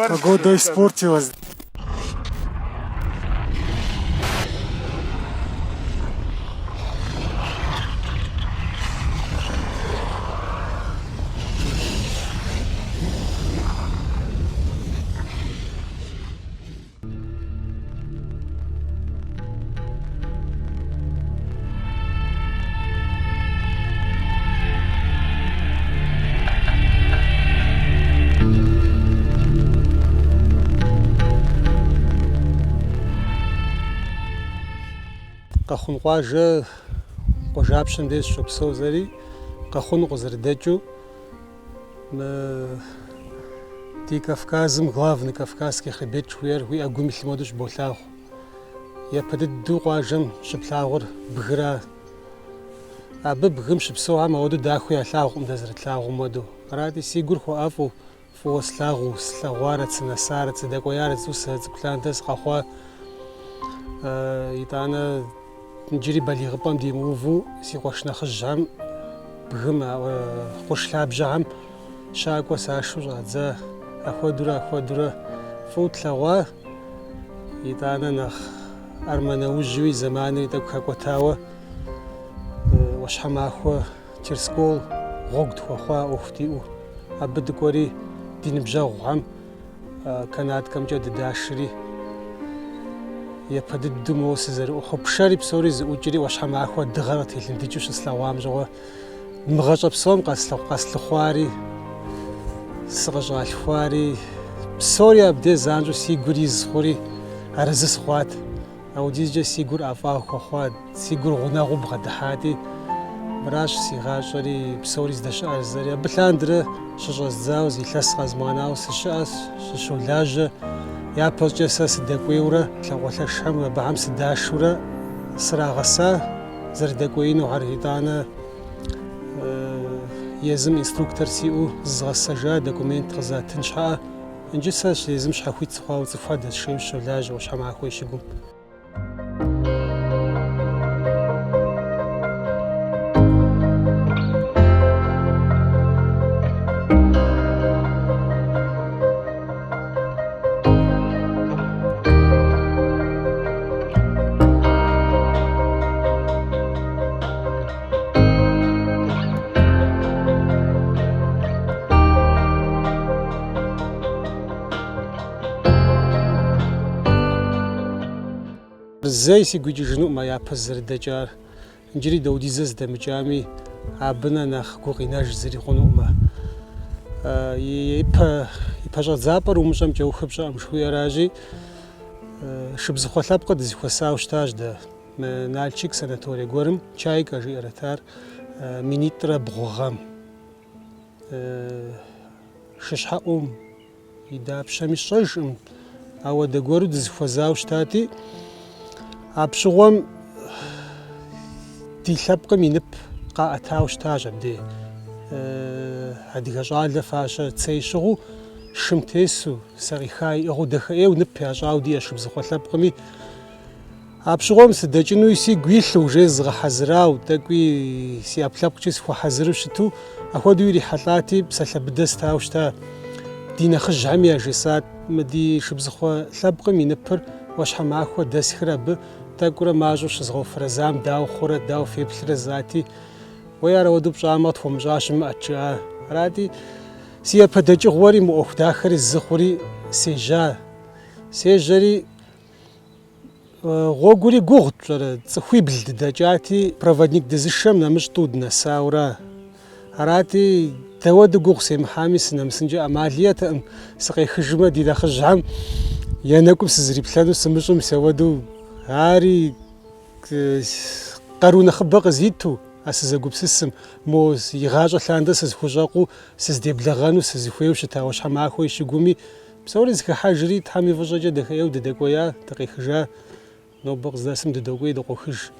Погода испортилась. Къэхъун къуажэ къуажапщэм деж сыщопсэу сэри, Къэхъун укъызэрыдэкӏыу мы ди Кавказым главный Кавказский хребет жыхуиӏэр уи ӏэгум илъым хуэдэу щыболъагъу. Япэ дыдэу къуажэм щыплъагъур бгыра. Абы бгым щыпсэухэм ауэдэу дахэу ялъагъукъым дэ зэрытлъагъум хуэдэу. Арати, си гур хуэӏэфӏу, фӏыуэ слъагъуу, слъэгъуарэт, сынэсарэт, сыдэкӏуеярэт, жысӏэу сызэрыцӏыкӏу лъандэрэ сыкъэхъуа. Итӏанэ иджыри балигъыпӏэм димыувэу си къуэш нэхъыжьхэм бгым, къурш лъабжьэхэм щакӏуэ сашэу щӏадза. Ахуэдурэ, ахуэдурэ фӏыуэ тлъэгъуа. Итӏанэ нэхъ армэ нэужьуи зэманри тӏэкӏу хэкӏуэтауэ ӏуащхьэмахуэ Терскол гъуэгу тхуэхъуа ӏуэху диӏэу. Абы дыкӏуэри ди ныбжьэгъухэм канаткэмкӏэ дыдашри, япэ дыдэу моуэ сызэрыӏухьэу пшэри псори зыӏукӏри ӏуащхьэмахуэ дыгъэр къытелындыкӏыу щыслъэгъуам щыгъуэ, Мы гъащӏэ псом къэслъыхъуари, сыкъыщӏалъхуари, псори абдей занщӏэу си гур из хъури, арэзы сыхъуат. Ауэдизкӏэ си гур ӏэфӏагъ хуэхъуат, си гур гъунэгъуу бгъэдыхьати, мыращ си гъащӏэри, псори здэщыӏэр жысӏэри. Абы лъандэрэ щыщӏэздзауэ, зы илъэс къэзмыгъэнауэ сыщыӏэщ, сыщолажьэ. Япэщӏыкӏэ сэ сыдэкӏуейурэ, лӏакъуэлъэшхэм абыхэм сыдашурэ срагъэса. Зэрыдэкӏуеинухэр, итӏанэ езым инструктор сиӏэу зызгъэсэжа документ къызатын щхьэӏэ. Иджы сэ езым щхьэхуит сыхъуауэ цӏыхухэр дэсшейуэ сыщолажьэ ӏуащхьэмахуэ и щыгум. Зэи сигу икӏыжынукъым а япэ сызэрыдэкӏар. Иджыри даудизэ зыдэмыкӏами, абы нэ нэхъ гукъинэж зыри хъунукъымэ. И пэщӏэдзапӏэр умыщӏэм кӏэухыр пщӏэкъым жыхуиӏэращи, шыбзыхъуэ лъэпкъыр дызэхуэсауэ щытащ дэ. Мы Налшык санаторие гуэрым Чайка жиӏэрэт ар минитӏрэ бгъу гъэм. Шыщхьэӏум И дапщэми сщӏэжкъым, ауэдэ гуэру дызэхуэзауэ щытати, апщыгъуэм ди лъэпкъым и нып къаӏэтауэ щытащ абдей. Адыгэ щӏалэ фащэ цей щыгъыу, шым тесу, сэ къиха иӏыгъыу дахэӏейуэ нып ящӏауэ диӏэщ шыбзыхъуэ лъэпкъми. Апщыгъуэм сыдэкӏынуи сигу илъу, уже зызгъэхьэзырауэ, тӏэкӏуи си ӏэпкълъэпкъкӏи сыхуэхьэзыру щыту, апхуэдэу ирихьэлӏати, псалъэ быдэ стауэ щыта. Ди нэхъыжьхэми яжесӏат, мы ди шыбзыхъуэ лъэпкъым и ныпыр ӏуащхьэмахуэ дэсхрэ абы тӏэкӏурэ мащӏэу щызгъэуфэрэзам дауэ хъурэ, дауэ феплърэ жысӏати, уей ар ауэдэу пщӏамэ къытхуэмыщӏа щымыӏэт, жаӏа. Арати, си япэ дэкӏыгъуэри мы ӏуэху дахэри зы хъури сежьа. Сежьэри, Гъуэгури гугъут, пщӏэрэ, цӏыхуибл дыдэкӏати, проводник дызышэм нэмыщӏ тӏу дынэсауэра. Арати, дауэду гугъу семыхьами, сынэмысынкӏэ ӏэмал иӏэтэкъым. Сыкъехыжмэ, ди нэхъыжьхэм я нэкӏум сызриплъэну сымыщӏэу мис ауэдэу ари къару нэхъыбэ къызиту а сызэгупсысым, мо игъащӏэ лъандэ сызыхущӏэкъуу, сыздеблэгъэну сызыхуейуэ щыта ӏуащхьэмахуэ и щыгуми, Псори зэхыхьэжри, Тхьэм и фӏыщӏэкӏэ дахэӏейуэ дыдэкӏуея, дыкъехыжа. Нобэ къыздэсым дыдокӏуей, дыкъохыж.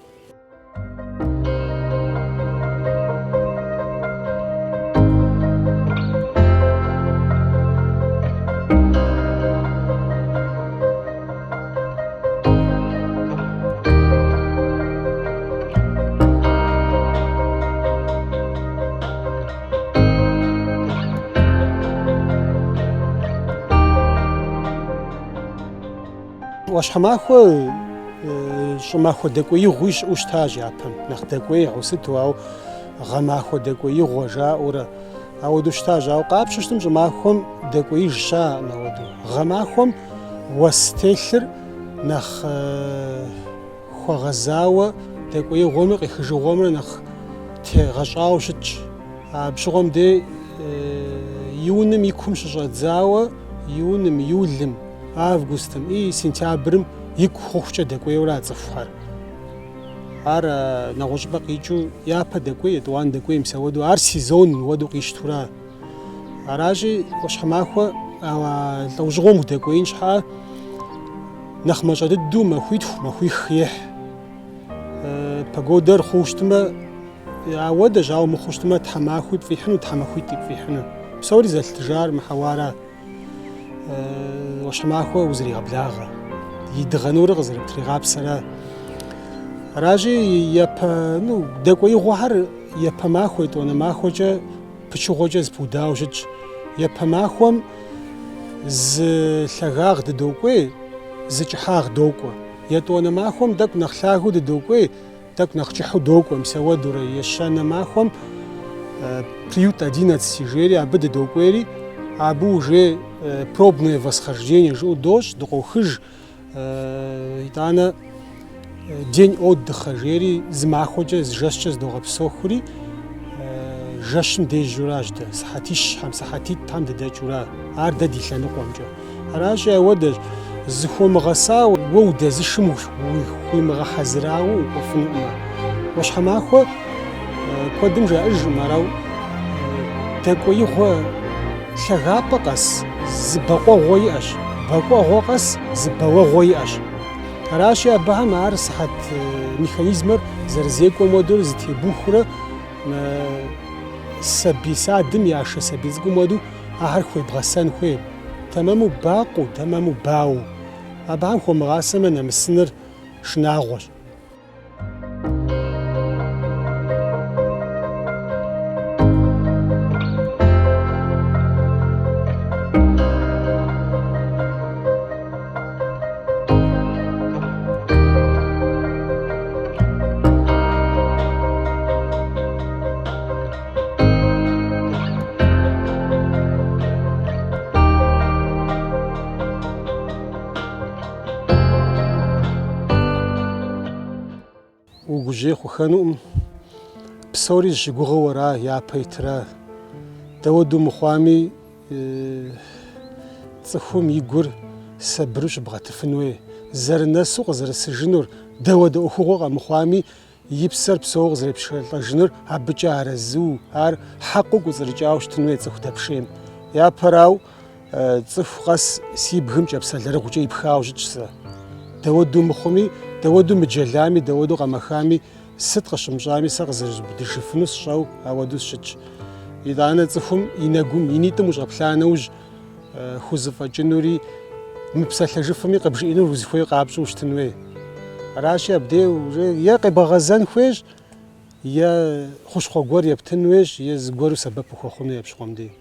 ӏуащхьэмахуэ щӏымахуэ дэкӏуеигъуи щыӏэу щытащ япэм, нэхъ дэкӏуейгъэу сыту, ауэ гъэмахуэ дэкӏуеигъуэ жаӏэурэ ауэдэу щытащ. Ауэ къапщтэу щытым щӏымахуэм дэкӏуеиж щыӏэкъым ауэдэу. Гъэмахуэм уэс телъыр нэхъ хуэгъэзауэ дэкӏуеигъуэмрэ къехыжыгъуэмрэ нэхъ тегъэщӏауэ щытщ. Абы щыгъуэм дей июным и кум щыщӏэдзауэ июным, июлым, августым и сентябрым ику хъухукӏэ дэкӏуейуэра цӏыхухэр. Ар нэгъуэщӏыпӏэ къикӏыу япэ дэкӏуей, етӏуанэ дэкӏуей, мис ауэдэу, ар сезон уэдэу къищтура. Аращи, ӏуащхьэмахуэ а лӏэужьыгъуэм удэкӏуеин щхьэ нэхъ мащӏэ дыдэу махуитху, махуих ехь. Погодэр хъуу щытмэ, ауэдэщ, ауэ мыхъуу щытмэ, тхьэмахуи пфӏихьыну, тхьэмахуитӏи пфӏихьыну. Псори зэлъытыжар мы хьэуара. ӏуащхьэмахуэ узэригъэблагъэ, и дыгъэ нурыр къызэрыптригъапсэра. Аращи, япэ, ну, дэкӏуеигъуэхэр япэ махуэ, етӏуанэ махуэкӏэ пычыгъуэкӏэ зэпыудауэ щытщ. Япэ махуэм зы лъагагъ дыдокӏуей, зы кӏыхьагъ докӏуэ. Етӏуанэ махуэм тӏэкӏу нэхъ лъагэу дыдокӏуей, Тӏэкӏу нэхъ кӏыхьу докӏуэ, мис ауэдурэ. Ещанэ махуэм приют одиннадцати жери абы дыдокӏуейри, абы уже пробное восхождение жыӏэу дощӏ, дыкъохыж. Итӏанэ день отдыха жери зы махуэкӏэ, зы жэщкӏэ зыдогъэпсэхури, жэщым дежьуращ дэ, сыхьэтищхэм, сыхьэтитӏхэм дыдэкӏыура, ар дэ ди лъэныкъуэмкӏэ. Аращи, ауэдэщ, зыхуомыгъэсауэ, уэ удэзышым ухуимыгъэхьэзырауэ укӏуэфынукъым. ӏуащхьэмахуэ куэдым жаӏэжкъым, арау дэкӏуеигъуэ лъагапӏэ къэс зы бэкъуэгъуэ иӏэщ, бэкъуэгъуэ къэс зы бэуэгъуэ иӏэщ. Аращи, абыхэм ар сыхьэт механизмэр зэрызекӏуэм хуэдэу зытебухурэ сабий садым яшэ сабий цӏыкӏум хуэдэу ахэр хуебгъэсэн хуей. Тэмэму бакъуэу, тэмэму бауэу. Абыхэм хуомыгъасэмэ, нэмысыныр шынагъуэщ. Угужьей хъухэнукъым. Псори зыщыгугъыу ара япэ итра. Дауэду мыхъуами, цӏыхум и гур сабыру щыбгъэтыфын хуей. Зэрынэсу къызэрысыжынур, дауэдэ ӏуэхугъуэ къэмыхъуами, И псэр псэууэ къызэрепшэлӏэжынур абыкӏэ арэзыу, ар хьэкъыу кӏуцӏрыкӏауэ щытын хуей цӏыху дэпшейм. Япэрау, цӏыху къэс си бгым кӏапсэ алэрыгъукӏэ ипхауэ щытщ сэ. Дауэду мыхъуми, дауэду мыджэлами, дауэду къэмэхами, сыт къыщымыщӏами сэ къызэрызубыдыжыфыну сщӏэу ауэду сщытщ. Итӏанэ цӏыхум и нэгум, и нитӏым ущӏэплъа нэужь, хузэфӏэкӏынури, мыпсэлъэжыфми къыбжиӏэнур узыхуейр къапщӏэу щытын хуей. Аращи, абдей уже е къебгъэгъэзэн хуейщ, е хущхъуэ гуэр ептын хуейщ, е зыгуэру сэбэп ухуэхъун хуей апщыгъуэм дей.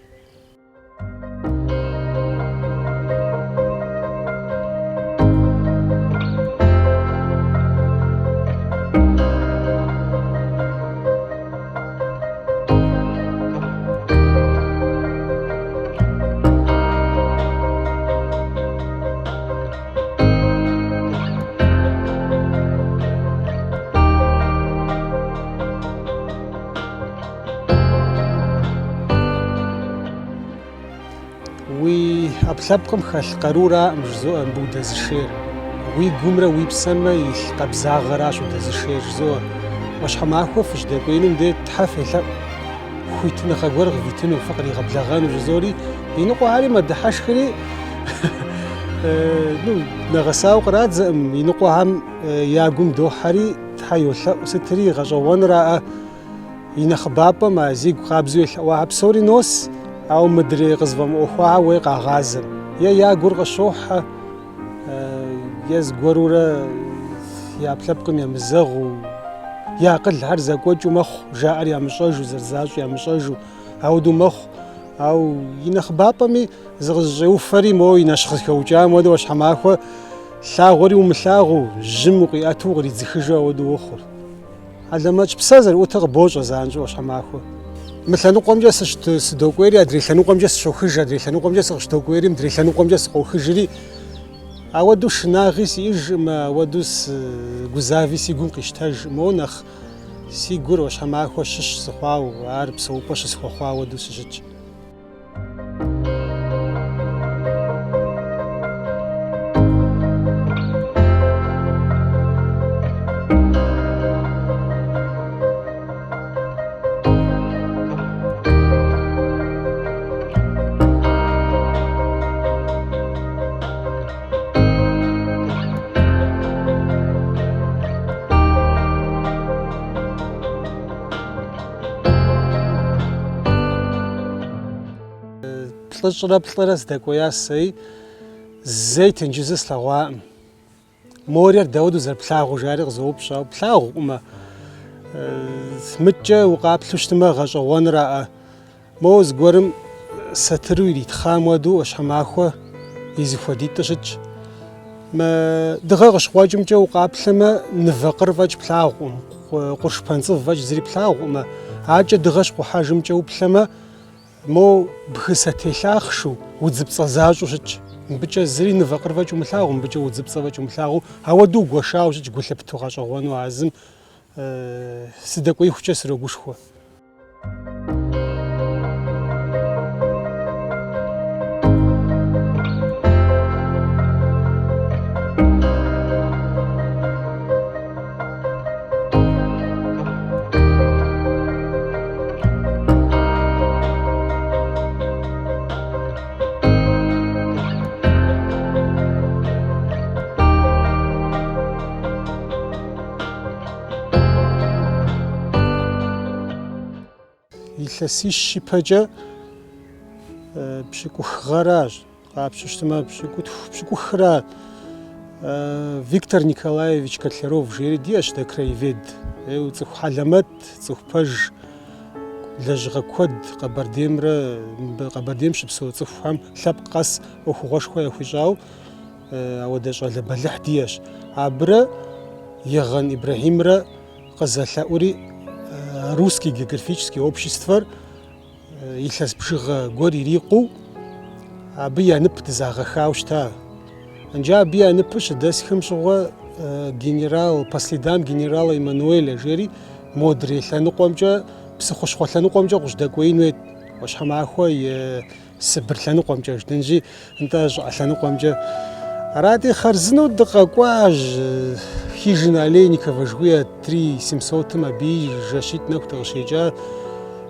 Уи ӏэпкълъэпкъым хэлъ къаруракъым жызоӏэ мыбы удэзышейр. Уи гумрэ уи псэмрэ илъ къабзагъэращ удэзышейр жызоӏэ. ӏуащхьэмахуэ фыщыдэкӏуеинум дей Тхьэ фелъэӏу. Хуитыныгъэ гуэр къывитыну, фыкъригъэблэгъэну жызори, иныкъуэхэри мэдыхьэшхри, ну, нэгъэсауэ кърадзэкъым, иныкъуэхэм я гум дохьэри, Тхьэ йолъэӏу, сытри гъэщӏэгъуэнраӏэ. И нэхъыбапӏэм а зигу къабзэу елъэӏуахэр псори нос, ауэ мыдрей къызыфӏэмыӏуэхуахэр уей къагъазэм. Е я гур къыщохьэ, е зыгуэрурэ я ӏэпкълъэпкъым емызэгъыу, я акъылхэр зэкӏуэкӏыу мэхъу, жаӏэр ямыщӏэжу, зэрызащӏ ямыщӏэжу, ауэдэу мэхъу. Ауэ и нэхъыбапӏэми зыкъызыщӏеуфэри, моуэ и нэщхъ зэхэукӏам хуэдэу ӏуащхьэмахуэ. Лъагъуэри умылъагъуу, жьым укъиӏэту укъридзыхыжу ауэдэу уохъур. Хьэлэмэтщ, псэ зэрыӏутыр къыбощӏэ занщӏэу ӏуащхьэмахуэ. Мы лъэныкъуэмкӏэ сыдокӏуейри, адрей лъэныкъуэмкӏэ сыщохыж, адрей лъэныкъуэмкӏэ сыкъыщыдокӏуейри, мыдрей лъэныкъуэмкӏэ сыкъохыжри, ауэдэу шынагъи сиӏэжкъым, ауэдэу гузави си гум къищтэжкъым. Моуэ нэхъ си гур ӏуащхьэмахуэ щыщ сыхъуауэ, ар псэупӏэ щысхуэхъуа хуэдэу сыщытщ. Плӏыщӏрэ плӏырэ сыдэкӏуея сэи, зэи тенджызыр слъэгъуакъым. Морэр дауэдэу зэрыплъагъуу жари къызоупщӏ, ауэ плъагъукъымэ. Мыткӏэ укъаплъу щытмэ, гъэщӏэгъуэнраӏэ. Моуэ зыгуэрым сатыру иритхъам хуэдэу ӏуащхьэмахуэ и зэхуэдитӏыр щытщ. Мы дыгъэ къыщыкъуэкӏымкӏэ укъаплъэмэ, нывэ къыр фӏэкӏ плъагъукъым, къурш пэнцӏыв фӏэкӏ зыри плъагъукъымэ. Акӏэ дыгъэ щыкъухьэжымкӏэ уплъэмэ, мо бгы сэтей лъахъшу, удзыпцӏэ защӏэу щытщ. Мыбыкӏэ зыри нывэ къыр фӏэкӏ умылъагъуу, мыбыкӏэ удзыпцӏэ фӏэкӏ умылъагъуу, ауэдэу угуэшауэ щытщ, гу лъыптэу гъэщӏэгъуэну а зым сыдэкӏуеихукӏэ срогушхуэ. Илъэсищ ипэкӏэ пщыкӏух гъэращ, къапщтэу щытмэ, пщыкӏутху, пщыкӏухра Виктор Николаевич Котляров жери диӏэщ дэ краевед. Ӏейуэ цӏыху хьэлэмэт, цӏыху пэж, лэжьыгъэ куэд Къэбэрдеймрэ Къэбэрдейм щыпсэу цӏыхухэм лъэпкъ къэс ӏуэхугъуэшхуэ яхуищӏауэ Ауэдэ щӏалэ бэлыхь диӏэщ. Абырэ Егъэн Ибрэхьимрэ къызэлъэӏури Русский географический обществэр илъэс бжыгъэ гуэр ирикъуу абы я нып дызагъэхауэ щыта. Нджэ абы я ныпыр щыдэсхым щыгъуэ генерал, по следам генерала Эммануэля жери модрей лъэныкъуэмкӏэ, псыхущхъуэ лъэныкъуэмкӏэ къыщыдэкӏуеин хуейт. ӏуащхьэмахуэ и Сыбыр лъэныкъуэмкӏэ жытӏэнщи, нтӏэ щӏыӏэ лъэныкъуэмкӏэ. Арати, хъарзынэу дыкъэкӏуащ Хижина Олейникова жыхуиӏэ 3700-м абыи жэщитӏ нэху дыкъыщекӏа.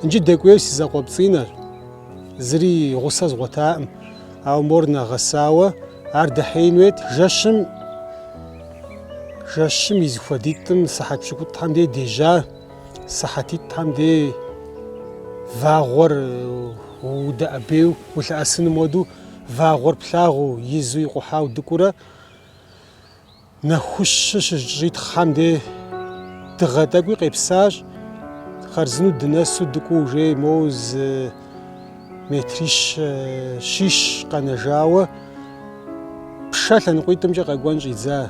Иджы дэкӏуейр си закъуэпцӏинэщ, зыри гъусэ згъуэтаӏым. Ауэ мор нэгъэсауэ ар дэхьеин хуейт. Жэщым жэщым и зэхуэдитӏым сыхьэт пщыкӏутӏхэм дей дежьа, сыхьэтитӏхэм дей вагъуэр Удэӏэбейу улъэӏэсыным хуэдэу вагъуэр плъагъуу, изу икъухьауэ дыкӏуурэ, нэхущыр щыщӏитхъхэм дей дыгъэ тӏэкӏуи къепсащ, хъарзынэу дынэсу дыкӏуэу жей моуэ зы метрищ щищ къэнэжауэ пшэ лъэныкъуитӏымкӏэ къэкӏуэн щӏидза.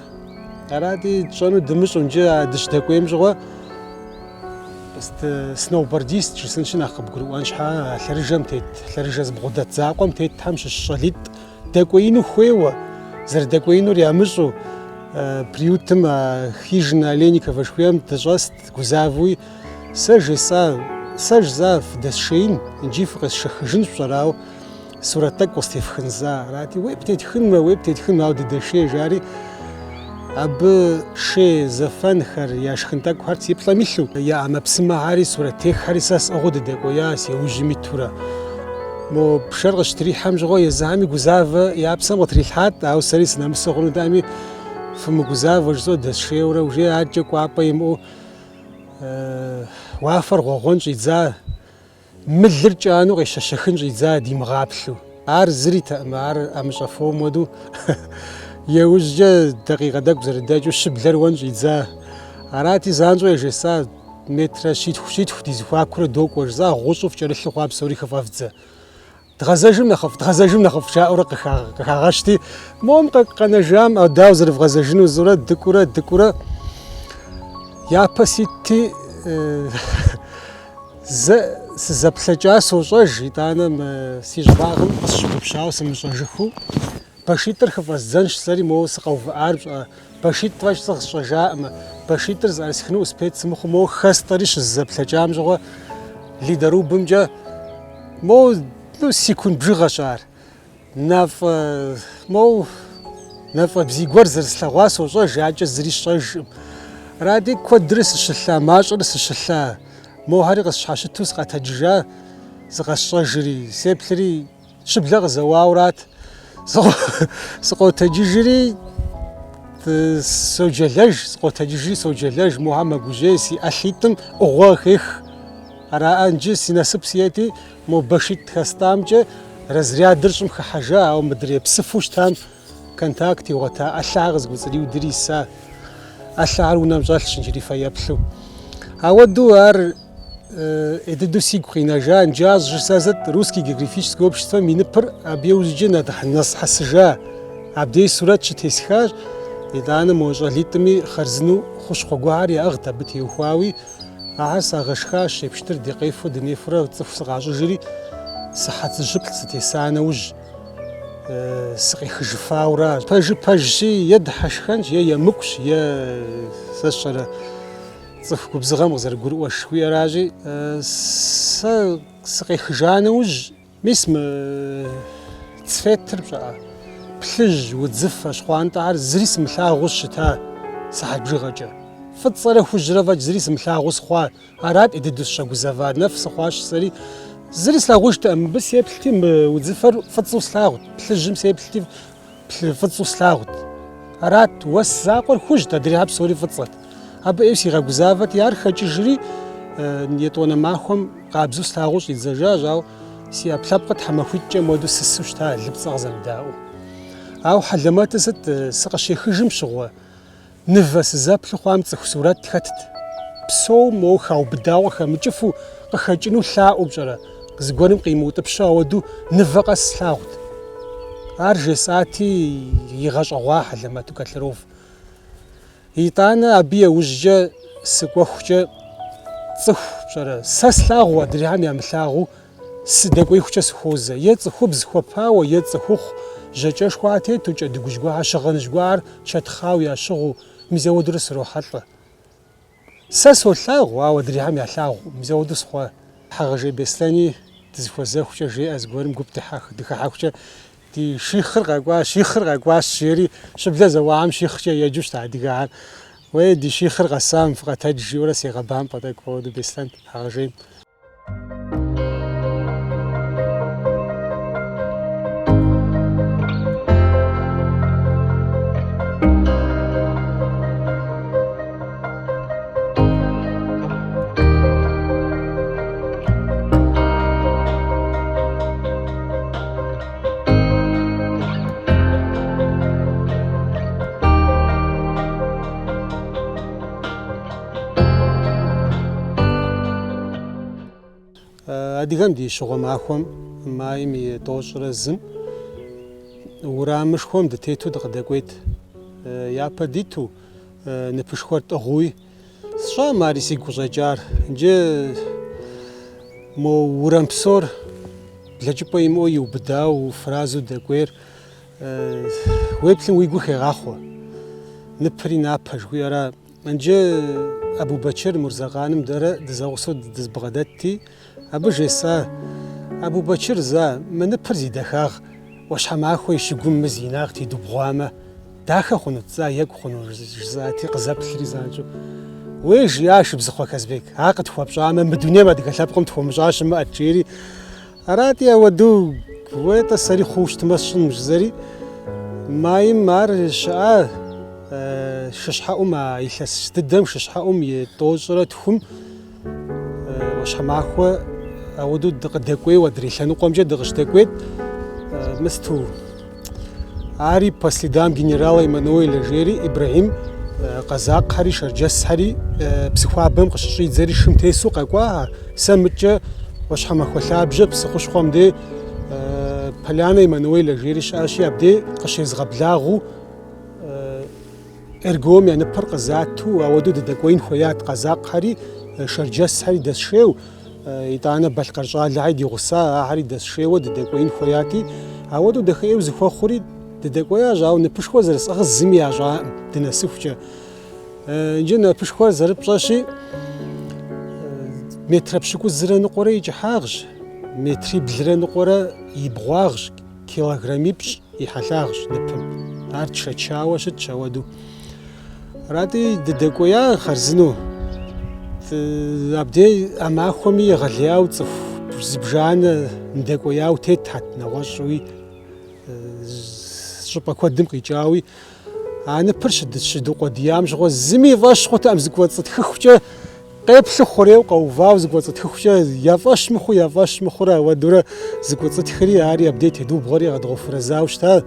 Арати, тщӏэну дымыщӏэу иджы а дыщыдэкӏуейм щыгъуэ, Сноубордист жысӏэнщи нэхъ къыбгурыӏуэн щхьа, а лъэрыжэм тет, лъэрыжэ зыбгъудэт закъуэм тетхэм щыщ щӏалитӏ дэкӏуеину хуейуэ, зэрыдэкӏуеинур ямыщӏэу, приютым а Хижина Олейникова жыхуиӏэм дыщӏэст гузавэуи, сэ жесӏа, сэ жызӏа фыдэсшеин, иджы фыкъесшэхыжынщ пщӏэрэ, ауэ Сурэт тӏэкӏу къыстефхын жысӏа. Арати, уей птетхынмэ, уей птетхынмэ, ауэ дыдэшей, жари. Абы шей зэфэнхэр, я шхын тӏэкӏухэр си плӏэм илъу, я ӏэмэпсымэхэри, сурэттеххэри сэ сӏыгъыу дыдэкӏуея, си ужьым итурэ. Мо пшэр къыщытрихьэм щыгъуэ езыхэми гузавэ я псэм къытрилъхьат, ауэ сэри сынэмысу хъунутэкъыми, фымыгузавэ жысӏэу дэсшейурэ, уже адэкӏэ кӏуапӏэ имыӏэу уафэр гъуэгъуэн щӏидза. Мылыр кӏанэу къещэщэхын щӏидза димыгъаплъэу. Ар зыритэкъым, ар ӏэмыщӏэфом хуэдэу. Иужькӏэ дакъикъэ тӏэкӏу зэрыдэкӏыу щыблэр уэн щӏидза. Арати, занщӏэу яжесӏа, метрэ щитху-щитху ди зэхуакурэ докӏуэ жысӏа, гъущӏу фкӏэрылъу хъуа псори хыфӏэвдзэ. Дгъэзэжым нэхъыфӏ, дгъэзэжым нэхъыфӏ жаӏэурэ къыхагъэщти, мом къэнэжам дауэ зэрывгъэзэжыну жысӏэурэ дыкӏуурэ дыкӏуурэ япэ ситти зэ сызэплъэкӏа сощӏэж, итӏанэ мы си щӏыбагъым къысщыгъупщауэ сымыщӏэжыхыу Башитӏыр хыфӏэздзэнщ жысӏэри моуэ сыкъэувыӏар пщӏэ. Башитӏ фӏэкӏ сӏыгъ сщӏэжаӏымэ. Башитӏыр зыӏэрысхыну успеть сымыхъуу моуэ хэстӏэри щызэплъэкӏам щыгъуэ ледорубымкӏэ моуэ, ну, секунд бжыгъэщ ар. Нэфӏэ, моуэ нэфӏэ бзий гуэр зэрыслъэгъуа сощӏэж, акӏэ зыри сщӏэжкъым. Арати, куэдрэ сыщылъа, мащӏэрэ сыщылъа. Мохэри къысщхьэщыту сыкъэтэджыжа, зыкъэсщӏэжри, сеплъри, Щыблэ къызэуаурат. Сыкъотэджыжри соджэлэж, сыкъотэджыжри соджэлэж, мохьэр мэгужьей, си ӏэлъитӏым ӏугъуэ къыхех. Араӏэ, иджы си насып сиӏэти, мо башитӏ хэстӏамкӏэ разрядыр щӏым хыхьэжа, ауэ мыдрей псыфу щытам контакт игъуэта ӏэлъэхэр къызэкӏуэцӏриудри иса. ӏэлъэхэр унэм щӏэлъщ иджыри фэеплъу. Ауэдэу ар ӏей дыдэу сигу къинэжа, иджы ар жысӏэр сыт, Русский географическое обществом и ныпыр абы иужькӏэ нэсхьэсыжа. Абдей сурэт щытесхащ, итӏанэ мо щӏалитӏми хъарзынэу хущхъуэ гуэрхэр яӏыгът абы теухуауи, ахэр сагъэшхащ, шей пщтыр дыкъефэу дынефэурэ цӏыху сыкъащӏыжри, сыхьэт зыщыплӏ сытеса нэужь сыкъехыжыфаура. Пэжыр пэжщи, е дыхьэшхэнщ, е емыкӏущ, е сэ сщӏэрэ. Цӏыху губзыгъэм къызэрыгурыӏуэш жыхуиӏэращи, сэ сыкъехыжа нэужь, мис мы цветыр пщӏэӏэ, плъыжь, удзыфэ, щхъуантӏэхэр зыри сымылъагъуу сыщыта сыхьэт бжыгъэкӏэ. Фӏыцӏэрэ хужьрэ фӏэкӏ зыри сымылъагъуу сыхъуа. Арат ӏей дыдэу сыщӏэгузэвар, нэф сыхъуащ сэри. Зыри слъагъужтэкъым, мыбы сеплъти, мы удзыфэр фӏыцӏэу слъагъут, плъыжьым сеплъти, Фӏыцӏэу слъагъут. Арат, уэс закъуэр хужьт, адрейхэр псори фӏыцӏэт. Абы ӏейуэ сигъэгузавэти, ар хэкӏыжри, етӏуанэ махуэм къабзэу слъагъуу щӏидзэжащ, ауэ си ӏэпкълъэпкъыр тхьэмахуитӏкӏэ муэдэу сысу щыта, лыпцӏэ къызэмыдаӏуэу. Ауэ хьэлэмэтыр сыт, сыкъыщехыжым щыгъуэ, Нывэ сызэплъу хъуам цӏыху сурэт хэтт. Псоу моуэ хаубыдауэ къыхэмыкӏыфу, къыхэкӏыну лъаӏуэу пщӏэрэ, зыгуэрым къимыутӏыпщу ауэдэу нывэ къэс слъагъут. Ар жесӏати, игъэщӏэгъуа хьэлэмэту Котляров. Итӏанэ абы еужькӏэ сыкӏуэхукӏэ цӏыху пщӏэрэ, сэ слъагъуу, адрейхэм ямылъагъуу Сыдэкӏуеихукӏэ сыхуозэ. Е цӏыхубз хуэпауэ, е цӏыхухъу, жьакӏэшхуэ тету, кӏэдыгужь гуэрхэр, щыгъыныжь гуэрхэр чэтхъауэ ящыгъыу, мис ауэдурэ срохьэлӏэ. Сэ солъагъу, ауэ адрейхэм ялъагъукъым, мис ауэдэу сыхъуа. Хьэгъэжей Беслъэни дызыхуэзэхукӏэ жеӏэ зыгуэрым гуп дыхыхьэхукӏэ, ди щихъыр къэкӏуащ, щихъыр къэкӏуащ, жери щыблэ зэуахэм щихъкӏэ еджэу щыта адыгэхэр. Уей, ди щихъыр къэсам, фыкъэтэдж, жиӏэурэ сегъэбампӏэ тӏэкӏу ауэдэу Беслъэн Хьэгъэжейм. Адыгэм ди щыгъуэ махуэм, майм и тӏощӏрэ зым, урамышхуэм дытету дыкъыдэкӏуейт. Япэ диту, ныпышхуэр тӏыгъыуи, сщӏам ари сигу къыщӏэкӏар. Иджы мо урам псор блэкӏыпӏэ имыӏэу иубыдауэ уфэразэу дэкӏуейр Уеплъым уи гур хегъахъуэ. Ныпри напэ жыхуиӏэра. Иджы Абубэчыр Мурзэкъаным дэрэ дызэгъусэу дызбгъэдэтти, абы жесӏа, Абубэчыр, за, мы ныпыр зи дахагъ, ӏуащхьэмахуэ и щыгум мы зи инагъ тедубгъуамэ, дахэ хъунут, за, екӏу хъуну, жысӏати, къызэплъри занщӏэу. Уей, жиӏа Шыбзыхъуэ Казбек, ар къытхуэпщӏамэ, мы дунейм адыгэ лъэпкъым тхуэмыщӏа щымыӏэт, жери, Арати, ауэдэу уей-тӏэ сэри хъууэ щытмэ сщӏын жызэри, майм ар щыӏа шыщхьэӏум, а илъэс дыдэм шыщхьэӏум и тӏощӏрэ тхум ӏуащхьэмахуэ ауэдэу дыкъыдэкӏуейуэ, адрей лъэныкъуэмкӏэ дыкъыщыдэкӏуейт, мысту. Ари по следам генерала Эммануэля жери Ибрэхьим къэзакъхэри шэрджэсхэри Псыхуабэм къыщыщӏидзэри шым тесу къэкӏуа. Сэ мыткӏэ ӏуащхьэмахуэ лъабжьэ псы хущхъуэм дей. Поляна Эммануэля жери щыӏэщи, абдей къыщезгъэблагъэу РГО-м я ныпыр къызату, ауэдэу дыдэкӏуеин хуеят къэзакъхэри, шэрджэсхэри дэсшейуэ, итӏанэ балъкъэр щӏалэхэри ди гъуса, ахэри дэсшейуэ дыдэкӏуеин хуеяти, ауэдэу дахэӏейуэ зыхуэхъури дыдэкӏуеящ, ауэ ныпышхуэ зэрысӏыгъыр зыми ящӏакъым дынэсыхукӏэ. Иджы ныпышхуэр зэрыпщӏэщи, метрэ пщыкӏузрэ ныкъуэрэ и кӏыхьагъщ, метриблрэ ныкъуэрэ и бгъуагъщ, килограммипщӏ и хьэлъагъщ ныпым. Ар тшэчауэ щытщ ауэдэу. Арати, дыдэкӏуея хъарзынэу. Абдей а махуэми егъэлеяуэ цӏыху зыбжанэ ныдэкӏуеяуэ тетхэт, нэгъуэщӏуи щӏыпӏэ куэдым къикӏауи. А ныпыр щыдукъуэдиям щыгъуэ зыми и фӏэщ хъутэкъым зыкӏуэцӏытхыхукӏэ, къеплъу хъурейуэ къэувауэ зыкӏуэцӏытхыхукӏэ, я фӏэщ мыхъуу, я фӏэщ мыхъурэ ауэдурэ зыкӏуэцӏытхри, ари абдей тедубгъуэри къэдгъэуфэрэзауэ щыта.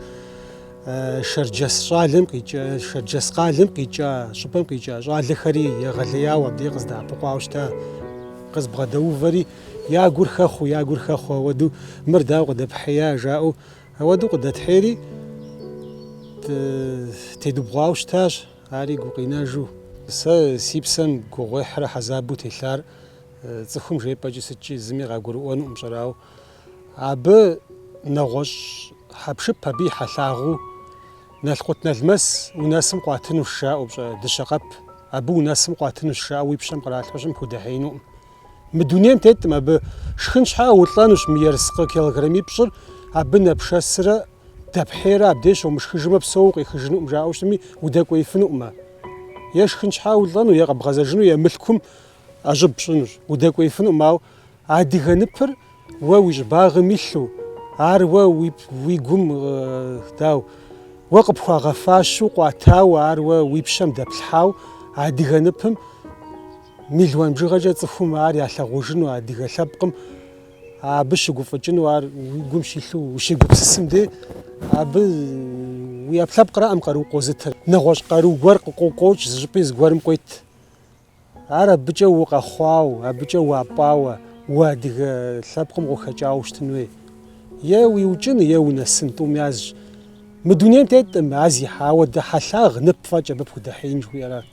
Шэрджэс щӏалэм къикӏа, Шэрджэс къалэм къикӏа, щӏыпӏэм къикӏа щӏалэхэри егъэлеяуэ абдей къыздэӏэпыкъуауэ щыта. Къызбгъэдэувэри, я гур хэхъуу, я гур хэхъуу ауэдэу мыр дауэ къыдэпхьея жаӏэу Ауэдэу къыдэтхьейри, тедубгъуауэ щытащ, ари гукъинэжу. Сэ си псэм гугъуехьрэ хьэзабу телъар цӏыхум жепӏэкӏи сыткӏи зыми къагурыӏуэнукъым, пщӏэрэ, ауэ абы нэгъуэщӏ хьэпшып абы и хьэлъагъыу налкъут налмэс унэсым къуатынущ жаӏэу, пщӏэ, дыщэ къэп абы унэсым къуатынущ жаӏэу уи пщэм къралъхьэу щытым пхудэхьеинукъым. Мы дунейм теткъым абы шхын щхьа улӏэнущ мы ерыскъы килограммипщӏыр абы нэпшэсрэ дэпхьейрэ абдей щомышхыжмэ псэу укъехыжынукъым жаӏэу щытми, удэкӏуеифынукъымэ. Е шхын щхьа улӏэну, е къэбгъэзэжыну, е мылъкум ӏэщӏыб пщӏынущ. Удэкӏуеифынукъым, ауэ адыгэ ныпыр уэ уи щӏыбагъым илъу, ар уэ уи гум дау, уэ къыпхуагъэфащэу къуатауэ, ар уэ уи пщэм дэплъхьау адыгэ ныпым Мелуан бжыгъэкӏэ цӏыхум ар ялъагъужыну, адыгэ лъэпкъым абы щыгуфӏыкӏыну, ар уи гум щилъу ущегупсысым де, абы уи ӏэпкълъэпкъраӏым къару къозытыр. Нэгъуэщӏ къару гуэр къыкъуокӏ зыщӏыпӏи зыгуэрым къует. Ар абыкӏэ укъэхъуауэ, абыкӏэ уапӏауэ, уадыгэ лъэпкъым къыхэкӏауэ щытын хуей. Е уиукӏын, е унэсын, тӏум язщ. Мы дунейм теткъым а зи ауэдэ хьэлъагъ нып фӏэкӏ абы пхудэхьеин жыхуиӏэра.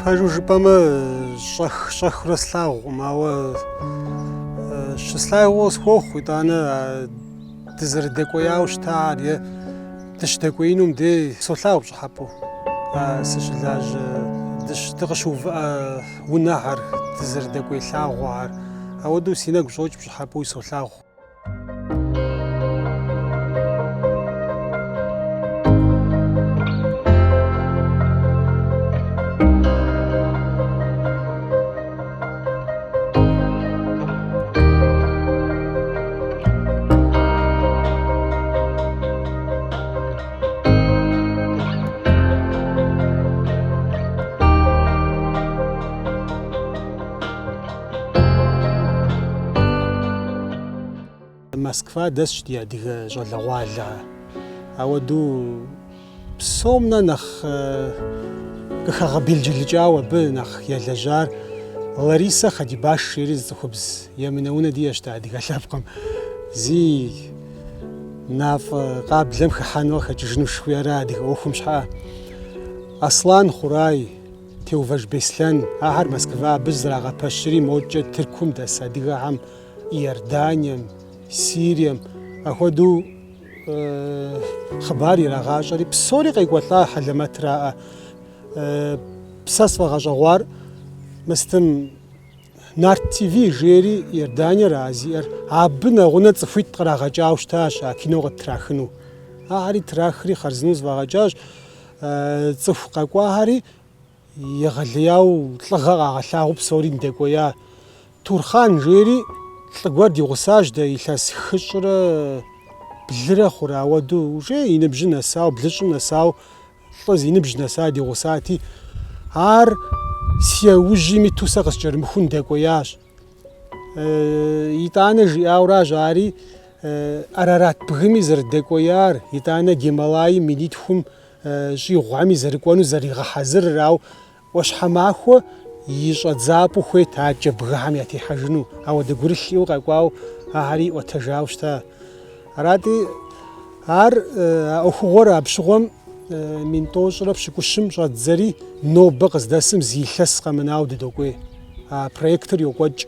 Пэжу жыпӏэмэ, щӏэх-щӏэхыурэ слъагъукъым, ауэ щыслъагъуу къысхуохъу, итӏанэ дызэрыдэкӏуеяуэ щытар е дыщыдэкӏуеинум дей солъагъу пщӏыхьэпӏэу. Сыщылажьэ дыкъыщыувыӏэ унэхэр, дызэрыдэкӏуей лъагъуэхэр, ауэдэу си нэгу щӏокӏ пщӏыхьэпӏэуи солъагъу. Москва дэсщ ди адыгэ щӏалэгъуалэ. Ауэдэу псом нэ нэхъ къыхэгъэбелджылыкӏауэ абы нэхъ елэжьар Ларисэ Хадибаш жери зы цӏыхубз емынэ унэ диӏэщ дэ адыгэ лъэпкъым. Зи мафӏэ къаблэм хыхьэну къыхэкӏыжыну жыхуиӏэра адыгэ ӏуэхум щхьэӏэ. Аслан Хъурай. Теувэж Беслъэн, ахэр Москва абы зрагъэпэщри, мокӏэ Тыркум дэс адыгэхэм, Иорданием, Сирием, апхуэдэу хъыбар ирагъащӏэри, псори къекӏуэлӏа хьэлэмэтраӏэ. Сэ сфӏэгъэщӏэгъуар мыстым Нарт ТВ жери Иорданиера зиӏэр, абы нэгъунэ цӏыхуитӏ кърагъэкӏауэ щытащ а кино къыттрахыну. Ахэри трахри хъарзынэу зэфӏагъэкӏащ. Цӏыху къэкӏуахэри егъэлеяуэ лӏыгъэ къагъэлъагъуэу псори ныдэкӏуея. Турхъан жери лӏы гуэр ди гъусащ дэ илъэс хыщӏрэ блырэ хъурэ, ауэдэу уже и ныбжьым нэсауэ, блыщӏым нэсауэ. Лӏы зи ныбжь нэса ди гъусати, ар си ужьым иту сэ къыскӏэрымыхун дэкӏуеящ. Итӏанэ жиӏауращ ари Арарат бгыми зэрыдэкӏуеяр, итӏанэ Гималайм минитхум щӏигъухэми зэрыкӏуэну зэригъэхьэзырыр, ауэ ӏуащхьэмахуэ и щӏэдзапӏэу хуейт адэкӏэ бгыхэм ятехьэжыну, ауэдэ гурылъ иӏэу къэкӏуауэ ахэри иӏуэтэжауэ щыта. Арати, ар а ӏуэхугъуэр апщыгъуэм мин тӏощӏрэ пщыкӏущым щӏэддзэри, нобэ къыздэсым зы илъэс къэмынауэ дыдокӏуей. А проектыр йокӏуэкӏ.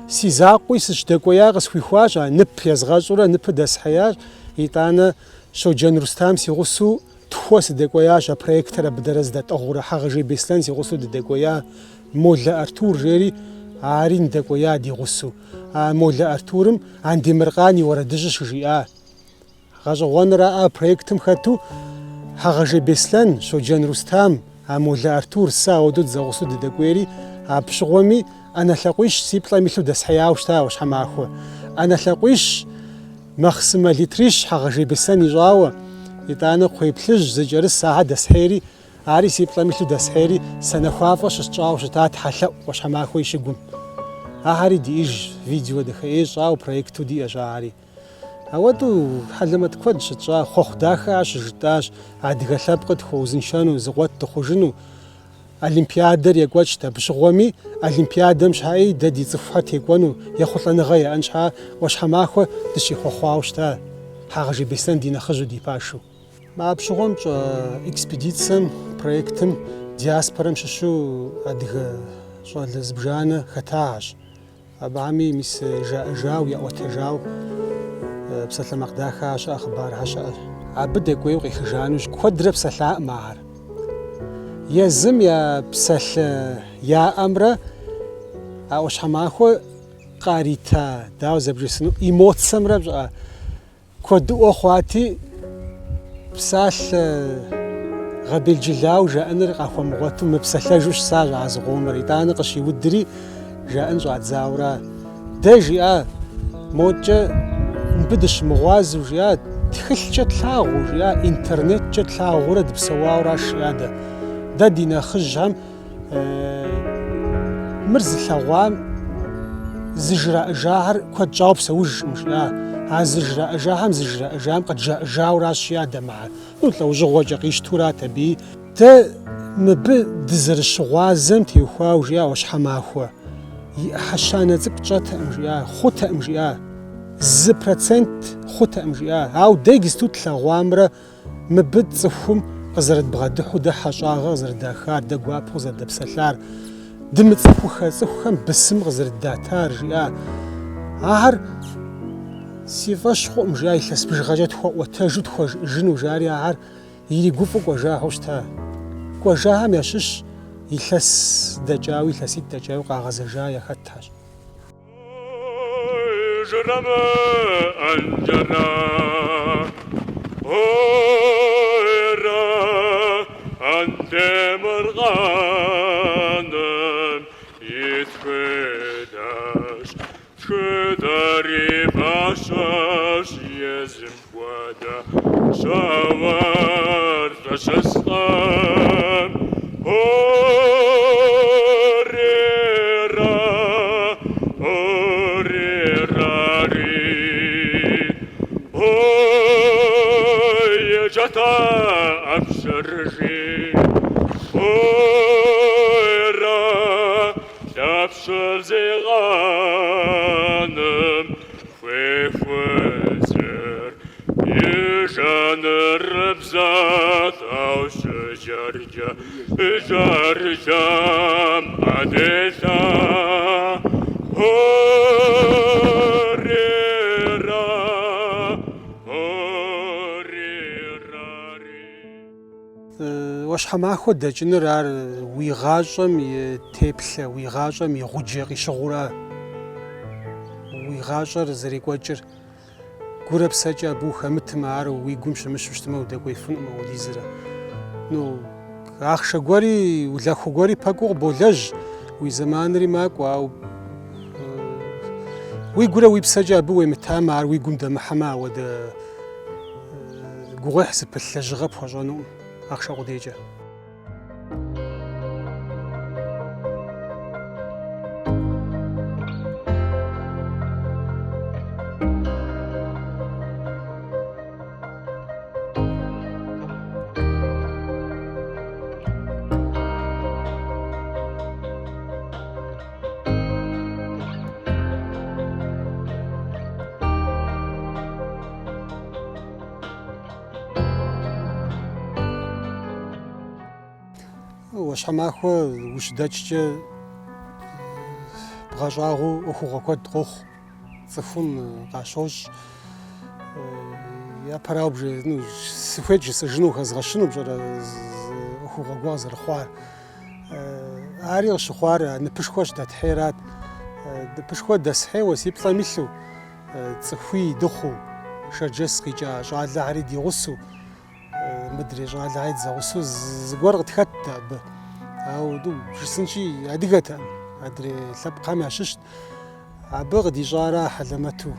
Си закъуи сыщыдэкӏуея къысхуихуащ, а нып езгъэщӏурэ ныпыр дэсхьеящ. Итӏанэ Щоджэн Рустам си гъусэу тхуэ сыдэкӏуеящ а проектыр абы дэрэ зыдэтӏыгъыурэ, Хьэгъэжей Беслъэн си гъусэу дыдэкӏуея, Молэ Артур жери ари ныдэкӏуея ди гъусэу. А Молэ Артурым Андемыркъан и уэрэдыжьыр щыжиӏа. Гъэщӏэгъуэныр а проектым хэту Хьэгъэжей Беслъэн, Щоджэн Рустам, а Молэ Артур, сэ ауэдэу дызэгъусэу дыдэкӏуейри, апщыгъуэми ӏэнэ лъакъуищ си плӏэм илъу дэсхьеяуэ щыта ӏуащхьэмахуэ. ӏэнэ лъакъуищ махъсымэ литрищ Хьэгъэжей Беслъэн ищӏауэ, итӏанэ кхъуей плъыжь зыкӏэрыс ахэр дэсхьейри, ари си плӏэм илъу дэсхьейри, санэхуафӏэ щысщӏауэ щыта тхьэлъэӏу ӏуащхьэмахуэ и щыгум. Ахэри диӏэжщ, видео дахэӏей щӏауэ проекту диӏэщ ахэри. Ауэдэу хьэлэмэт куэд щытщӏа, хъуэхъу дахэ щыжытӏащ, адыгэ лъэпкъыр тхуэузыншэну, зыкъуэт дыхъужыну. Олимпиадэр екӏуэкӏт абы щыгъуэми, Олимпиадэм щхьэи дэ ди цӏыхухэр текӏуэну, ехъулӏэныгъэ яӏэн щхьа ӏуащхьэмахуэ дыщехъуэхъуауэ щыта, Хьэгъэжей Беслъэн ди нэхъыжьу, ди пашэу. Апщыгъуэм тщӏа экспедицэм, проектым диаспорэм щыщу адыгэ щӏалэ зыбжанэ хэтащ. Абыхэми мис жаӏэжауэ, яӏуэтэжауэ псалъэмакъ дахэ щыӏэ, хъыбархэр щыӏэщ. Абы дэкӏуейуэ къехыжа нэужь куэдрэ псэлъакъым ахэр. Езым я псалъэ яӏэмрэ а ӏуащхьэмахуэ къарита, дауэ зэрыбжесӏэну, эмоцэмрэ пщӏыӏэ. Куэдыӏуэ хъуати, псалъэ гъэбелджылауэ жаӏэныр къахуэмыгъуэту мыпсэлъэжу щысащ а зыкъомыр. Итӏанэ къыщиудри жаӏэн щӏадзауэра. Дэ жиӏа, модкӏэ мыбы дыщымыгъуазэу жиӏа, тхылъкӏэ тлъагъуу жиӏа, интернеткӏэ тлъагъуурэ дыпсэуауэращ жиӏа дэ. Дэ ди нэхъыжьхэм Мыр зылъэгъуам зыжраӏэжахэр куэд щӏауэ псэужкъым, жиӏа. А зыжраӏэжахэм зыжраӏэжам къыджаӏэжауращ, жиӏа дэ мыхьэр. Ну, лӏэужьыгъуэкӏэ къищтурат абыи. Дэ мыбы дызэрыщыгъуазэм теухуауэ, жиӏа, ӏуащхьэмахуэ и ӏыхьэ щанэ цӏыкӏу тщӏэтэкъым, жиӏа, хъутэкъым, жиӏа. 1% хъутэкъым, жиӏа. Ауэ дэ иджысту тлъэгъуамрэ Мыбы цӏыхум къызэрыдбгъэдыхьу дэ хьэщӏагъэ къызэрыдахар, дэ гуапэу къызэрыдэпсэлъар, дымыцӏыхухэ цӏыхухэм бысым къызэрыддатар, жиӏа. Ахэр си фӏэщ хъуӏым, жиӏа, илъэс бжыгъэкӏэ тхуэӏуэтэжу тхуэжыӏыжыну, жари ахэр иригуфӏэу кӏуэжахэу щыта. Кӏуэжахэм ящыщ илъэс дэкӏауи, илъэситӏ дэкӏауи къагъэзэжа яхэтхэщ. Ӏуащхьэмахуэ дэкӏыныр ар уи гъащӏэм и теплъэ, уи гъащӏэм и гъуджэ къищыгъура, уи гъащӏэр зэрекӏуэкӏыр. Гурэ псэкӏэ абы ухэмытмэ, ар уи гум щымыщу щытмэ, удэкӏуеифынукъым апхуэдизрэ. Ну, ахъшэ гуэри, улахуэ гуэри пэкӏуэу къыболэжь, уи зэманри макӏуэ, ауэ уи гурэ уи псэкӏэ абы уемытамэ, ар уи гум дэмыхьэмэ, ауэдэ гугъуехь зыпылъ лэжьыгъэ пхуэщӏэнукъым. ахъшэ къудейкӏэ. Ӏуащхьэмахуэ ущыдэкӏкӏэ бгъэщӏагъуэу ӏуэхугъуэ куэд къохъу, цӏыхум къащощӏ. Япэрауэ бжесӏэну, сыхуейт жысӏэжыну, хэзгъэщыну пщӏэрэ зы ӏуэхугъуэ гуэр зэрыхъуар. Ари къыщыхъуар а ныпышхуэ щыдэтхьейрат. Ныпышхуэ дэсхьейуэ си плӏэм илъу, цӏыхуий дыхъуу, Шэрджэс къикӏа щӏалэхэри ди гъусэу, мыдрей щӏалэхэри дызэгъусэу зыгуэр къытхэтт абы. Ауэ, ну, жысӏэнщи, адыгэтэкъым, адрей лъэпкъхэм ящыщт. Абы къыдищӏара хьэлэмэту?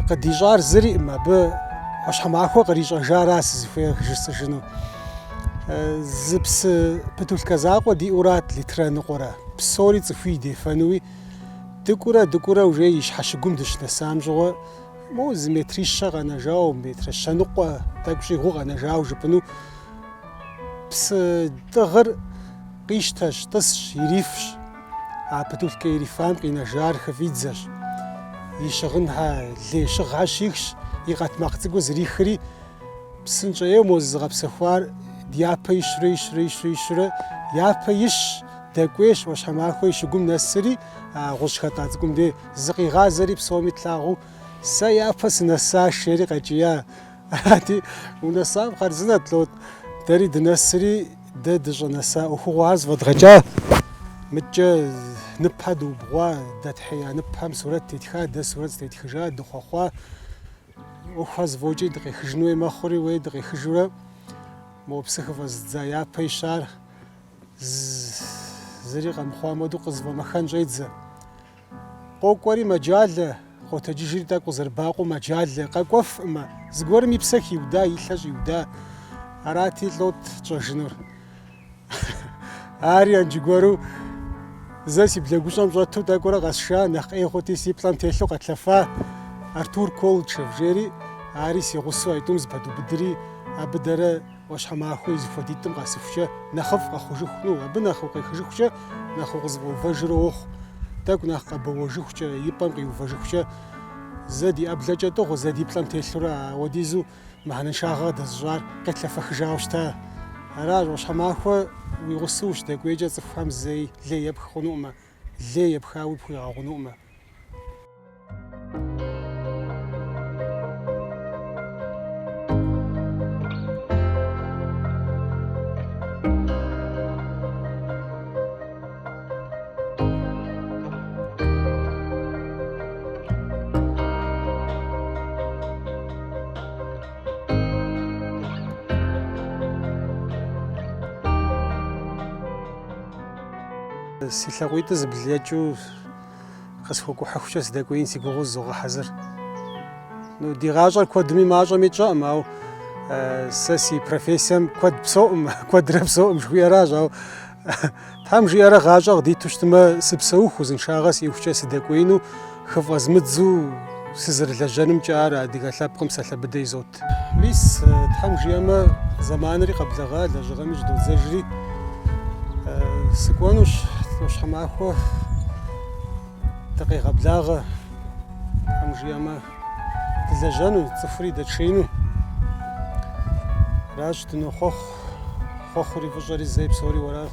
Къыдищӏар зыриӏым, абы ӏуащхьэмахуэ кърищӏэжара сызыхуейр жысӏэжыну. Зы псы пытулъкэ закъуэ диӏэурат литрэ ныкъуэрэ, псори цӏыхуий дефэнуи, дыкӏуэрэ дыкӏуэрэ уже и щхьэщыгум дыщынэсам щыгъуэ, моуэ зы метрищэ къэнэжауэ, метрэ щэ ныкъуэ тӏэкӏу щӏигъуу къэнэжауэ жыпӏэну, псы тӏыгъыр къищтэщ, тӏысщ, ирифщ. А пытулъкэ ирифам къинэжар хыфӏидзэщ. И щыгъынхэ лей щыгъхэр щихщ, и къэлътмакъ цӏыкӏур зрихри, псынщӏэ ӏейуэ мо зызыгъэпсэхуар дяпэ ищурэ, ищурэ, ищурэ, ищурэ, япэ ищщ, дэкӏуейщ, ӏуащхьэмахуэ и щыгум нэсри, а гъущӏ хэтӏа цӏыкӏум дей зыкъигъазэри псоми тлъагъуу, сэ япэ сынэсаш, жери къэкӏия. Арати, унэсам хъарзынэт, лӏот, дэри дынэсри, дэ дыщӏэнэса ӏуэхугъуэхэр зэфӏэдгъэкӏа, мыдкӏэ ныпхэр дыубгъуа, дэтхьея ныпхэм сурэт тетха, дэ сурэт зытетхыжа, дыхъуэхъуа, ӏуэхухэр зэфӏокӏри дыкъехыжын хуей мэхъури, уей дыкъехыжурэ, мо псы хыфӏэзыдза япэ ищар зыри къэмыхъуам хуэдэу къызэфӏэмэхэн щӏедзэ. Къокӏуэри мэджалэ, къотэджыжри тӏэкӏу къызэрыбакъуэу мэджалэ, къэкӏуэфӏымэ, зыгуэрым и псэ хиуда, и лъэ щӏиуда. Арати, лӏот тщӏэжынур. Ари анджыгуэру зэ си блэгущӏэм щӏэту тӏэкӏурэ къэсша, нэхъ ӏей хъути, си плӏэм телъу къэтлъэфа Артур Колычев жери, ари си гъусэу айтӏум зыпэдубыдри, абы дэрэ ӏуащхьэмахуэ и зэхуэдитӏым къэсыхукӏэ нэхъыфӏ къэхъужыху, ну, абы нэхъ укъехыжыхукӏэ, нэхъ укъызэфӏэувэжурэ уохъу. Тӏэкӏу нэхъ къэбэуэжыхукӏэ, и пӏэм къиувэжыхукӏэ, зэ ди ӏэблэкӏэ тӏыгъыу, зэ ди плӏэм телъурэ ауэдизу мыхьэнэншагъэ къыдэзыщӏар къетлъэфэхыжауэ щыта. Аращ, ӏуащхьэмахуэ уи гъусэу ущыдэкӏуейкӏэ цӏыхухэм зэи лей епх хъунукъымэ, лей епхауи пхуегъэгъунукъымэ. Си лъакъуитӏыр зэблэкӏыу къысхуэкӏухьыхукӏэ сыдэкӏуеин си гугъэу зызогъэхьэзыр. Ну, ди гъащӏэр куэдми мащӏэми тщӏэкъым, ауэ сэ си профессием куэд псоӏым, куэдрэ псоӏым жыхуиӏэращ, ауэ Тхьэм жиӏэрэ гъащӏэ къыдиту щытмэ, сыпсэуху, узыншагъэ сиӏэхукӏэ сыдэкӏуеину, хыфӏэзмыдзу сызэрылэжьэнымкӏэ ар адыгэ лъэпкъым псалъэ быдэ изот. Мис, Тхьэм жиӏэмэ, зэманри къэблэгъа, лэжьыгъэми щӏыдодзэжри, сыкӏуэнущ ӏуащхьэмахуэ дыкъегъэблагъэ, Тхьэм жиӏэмэ, дылэжьэну, цӏыхури дэтшеину. Аращ, дынохъуэхъу, хъуэхъури фӏыщӏэри зей псори уэращ.